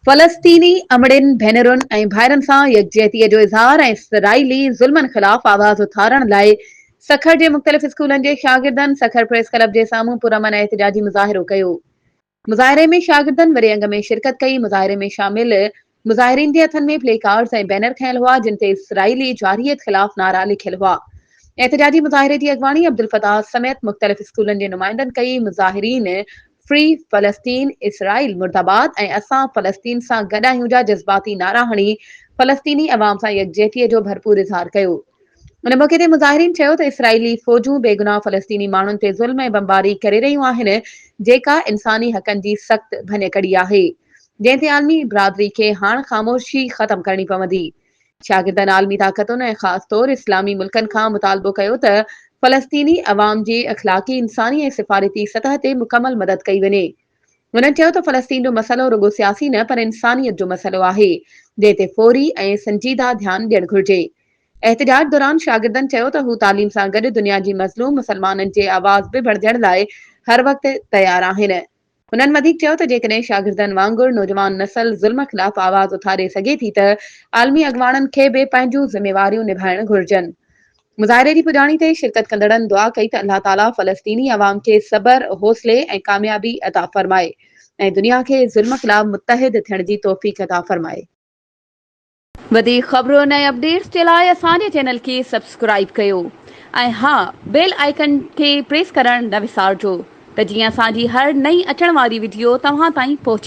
فلسطيني امڙين، ڀينرن ۽ ڀائرن سان يڪجهتي جو اظهار ۽ اسرائيلي ظلمن خلاف آواز اٿارڻ لاء سکر جي مختلف اسڪولن جي شاگردن سکر پريس ڪلب جي سامهون پرامن احتجاجي مظاهرو ڪيو. مظاهري ۾ شاگردن وڏي انگ ۾ شرڪت ڪئي. مظاهري ۾ شامل مظاهرين جي هٿن ۾ پلي ڪارڊز ۽ بينر کنيل هئا جن تي اسرائيلي جارحيت خلاف نعرا لکيل هئا. احتجاجي مظاهري جي اڳواڻي عبدالفتاح سميت مختلف اسڪولن جي نمائندن ڪئي. مظاهرين فري فلسطين، اسرائيل مرداباد ۽ اسان فلسطين سان گڏ آهيون جا جذباتي نعرا هڻي فلسطيني عوام سان يڪجهتي جو ڀرپور اظهار ڪيو. ان موقعي تي مظاهرين چيو ته اسرائيلي فوجون بيگناهه فلسطيني ماڻهن تي ظلم ۽ بمباري ڪري رهيون آهن جيڪا انساني حقن جي سخت ڀڃڪڙي آهي جنهن تي عالمي برادري کي هاڻ خاموشي ختم ڪرڻي پوندي. شاگردن عالمي طاقتن ۽ خاص طور اسلامي ملڪن کان مطالبو ڪيو ته فلسطيني عوام جي اخلاقي، انساني ۽ سفارتي سطح تي مڪمل مدد ڪئي وڃي. هنن چيو ته فلسطين جو مسئلو رڳو سياسي نه پر انسانيت جو مسئلو آهي، جنهن تي فوري ۽ سنجيده ڌيان ڏيڻ گهرجي. احتجاج دوران شاگردن چيو ته هو تعليم سان گڏ دنيا جي مظلوم مسلمانن جي آواز به بڻجڻ لاء هر وقت تيار آهن. هنن وڌيڪ چيو ته جيڪڏهن شاگردن وانگر نوجوان نسل ظلم خلاف آواز اٿاري سگهي ٿي ته عالمي اڳواڻن کي به پنهنجون ذميواريون نڀائڻ گهرجن. مظاهري جي پڄاڻي تي شرڪت ڪندڙن دعا ڪئي ته الله تعاليٰ فلسطيني عوام کي صبر، حوصلي ۽ ڪاميابي عطا فرمائي ۽ دنيا کي ظلم خلاف متحد ٿيڻ جي توفيق عطا فرمائي. وڌيڪ خبرن ۽ اپڊيٽس جي لاء اسان جي چينل کي سبسڪرائيب ڪيو ۽ ها بيل آئيڪن کي پريس ڪرڻ نه وسارجو ته جيئن اسان جي هر نئين اچڻ واري وڊيو توهان تائين پهچي.